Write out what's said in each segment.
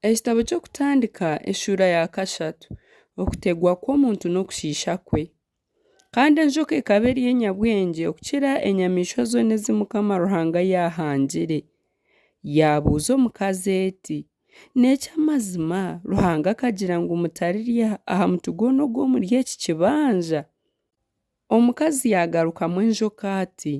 Ekitabo ky'Okutandika eshuura ya kashatu. Okutegwa kw'omuntu n'okushiisha kwe. Kandi enjoka ekaba eri enyabwengye okukira enyamaishwa zoona ezi Mukama Ruhanga yaahangire. Yaabuuza omukazi eti, N'eky'amazima Ruhanga akagira ngu mutarirya aha muti gwona ogw'omuri eki kibanja? Omukazi yaagarukamu enjoka ati,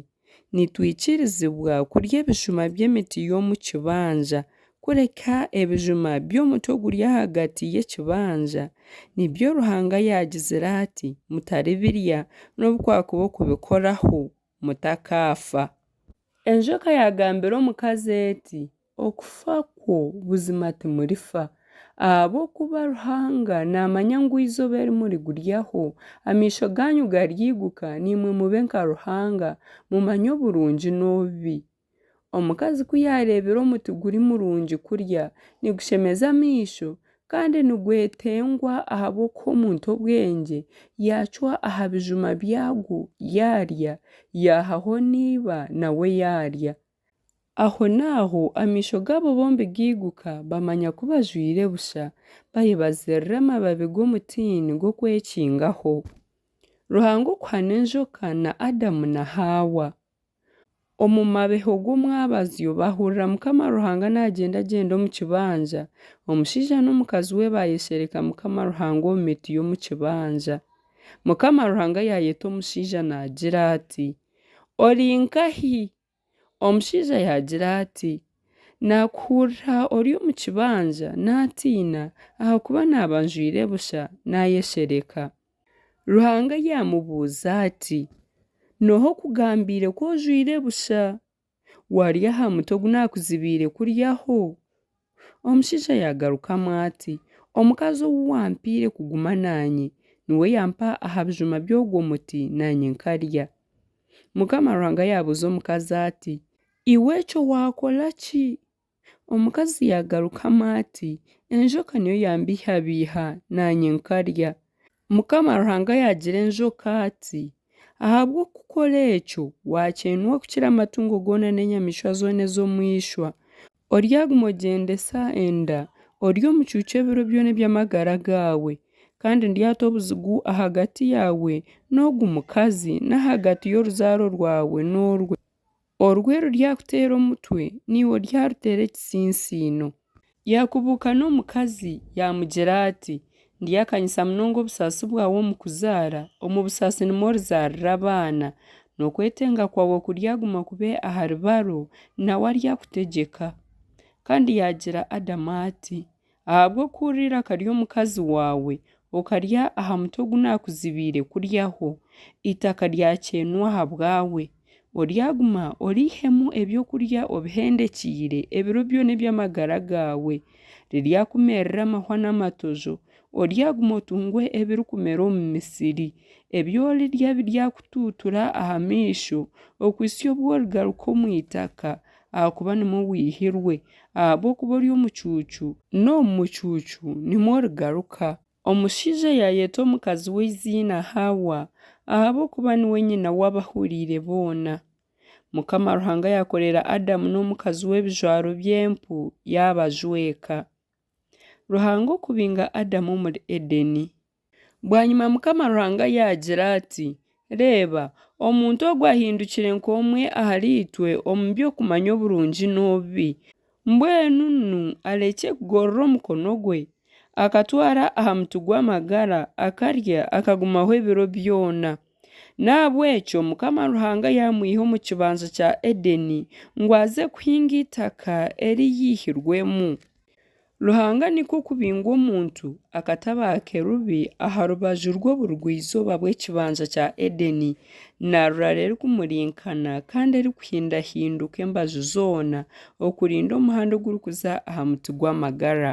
Nitwikirizibwa kurya ebijuma by'emiti y'omu kibanja, kureka ebijuma by'omuti oguri ahagati y'ekibanja, nibyo Ruhanga yaagizire ati, Mutaribirya, nobu kwakuba okubikoraho, mutakaafa. Enjoka yaagambira omukazi eti, Okufa kwo buzima timurifa, ahabw'okuba Ruhanga naamanya ngu eizooba eri muriguryaho, amaisho gaanyu garyaiguka, naimwe mube nka Ruhanga, mumanye oburungi n'obubi. Omukazi ku yaareebire omuti guri murungi kurya, nigushemeza amaisho, kandi nigwetengwa ahabw'okuha omuntu obwengye, yaacwa aha bijuma byagwo, yaarya, yaahaho na iba, nawe yaarya. Ahonaaho amaisho gaabo bombi gaiguka, baamanya ku bajwaire busha, bayebaziirira amababi g'omutiini g'okwekingaho. Ruhanga okuhana enjoka na Adamu na Haawa. Omu mabeho g'omwabazyo baahurira Mukama Ruhanga naagyendagyenda omu kibanja, omushaija n'omukazi we baayeshereka Mukama Ruhanga omu miti y'omu kibanja. Mukama Ruhanga yaayeta omushaija naagira ati, Ori nkahi? Omushaija yaagira ati, Naakuhurira ori omu kibanja, naatiina, ahakuba naaba njwaire busha, naayeshereka. Ruhanga yaamubuuza ati, N'oha okugambiire ku ojwaire busha? Waarya aha muti ogu naakuzibiire kuryaho? Omushaija yaagarukamu ati, Omukazi ou wampaire kuguma naanye, niwe yampa aha bijuma by'ogwo muti, naanye nkarya. Mukama Ruhanga yaabuuza omukazi ati, Iwe ekyo waakora ki? Omukazi yaagarukamu ati, Enjoka niyo yambeihabeiha, naanye nkarya. Mukama Ruhanga yaagira enjoka ati, Ahabw'okukora ekyo, waakyeenwa okukira amatungo goona n'enyamaishwa zoona ez'omu ishwa. Oryaguma ogyendese enda, ori omucuucu ebiro byona eby'amagara gaawe. Kandi ndyata obuzigu ahagati yaawe n'ogu mukazi, n'ahagati y'oruzaaro rwawe n'orwe. Orwe ruryakuteera omutwe, naiwe oryaruteera ekitsintsiino. Yaakubuuka n'omukazi, yaamugira ati, Ndyakanyisa munonga obusaasi bwawe omu kuzaara, omu busaasi nimwo orizaarira abaana. N'okwetenga kwawe kuryaguma kube ahari baro, nawe aryakutegyeka. Kandi yaagira Adamu ati, Ahabw'okuhurira eiraka ry'omukazi waawe, okarya aha muti ogu naakuzibiire kuryaho, eitaka ryakyeenwa ahabwawe. Oryaguma oriihemu ebyokurya obihendekyeire ebiro byona eby'amagara gaawe. Riryakumerera amahwa n'amatojo, oryaguma otungwe ebirikumera omu misiri. Ebi orirya biryakutuutura aha maisho, okuhitsya obu origaruka omu itaka, ahakuba nimwo waihirwe, ahabw'okuba ori omucuucu, n'omu mucuucu nimwo origaruka. Omushaija yaayeta omukazi we eiziina Haawa, ahabw'okuba niwe nyina w'abahuriire boona. Mukama Ruhanga yaakorera Adamu n'omukazi we ebijwaro by'empu, yaabajweka. Ruhanga okubinga Adamu omuri Edeni. Bwanyima Mukama Ruhanga yaagira ati, Reeba, omuntu ogu ahindukire nk'omwe ahariitwe omu by'okumanya oburungi n'obubi. Mbwenu nu arekye kugorora omukono gwe, akatwara aha muti gw'amagara, akarya, akagumaho ebiro byona. N'ahabw'ekyo Mukama Ruhanga yaamwiha omu kibanja kya Edeni, ngu aze kuhinga eitaka eri yaihirwemu. Ruhanga nikwo kubinga omuntu, akata baakerubi aha rubaju rw'oburugwa-izooba bw'ekibanja kya Edeni, na rurara erikumurinkana kandi erikuhindahinduka embaju zoona, okurinda omuhanda ogurikuza aha muti gw'amagara.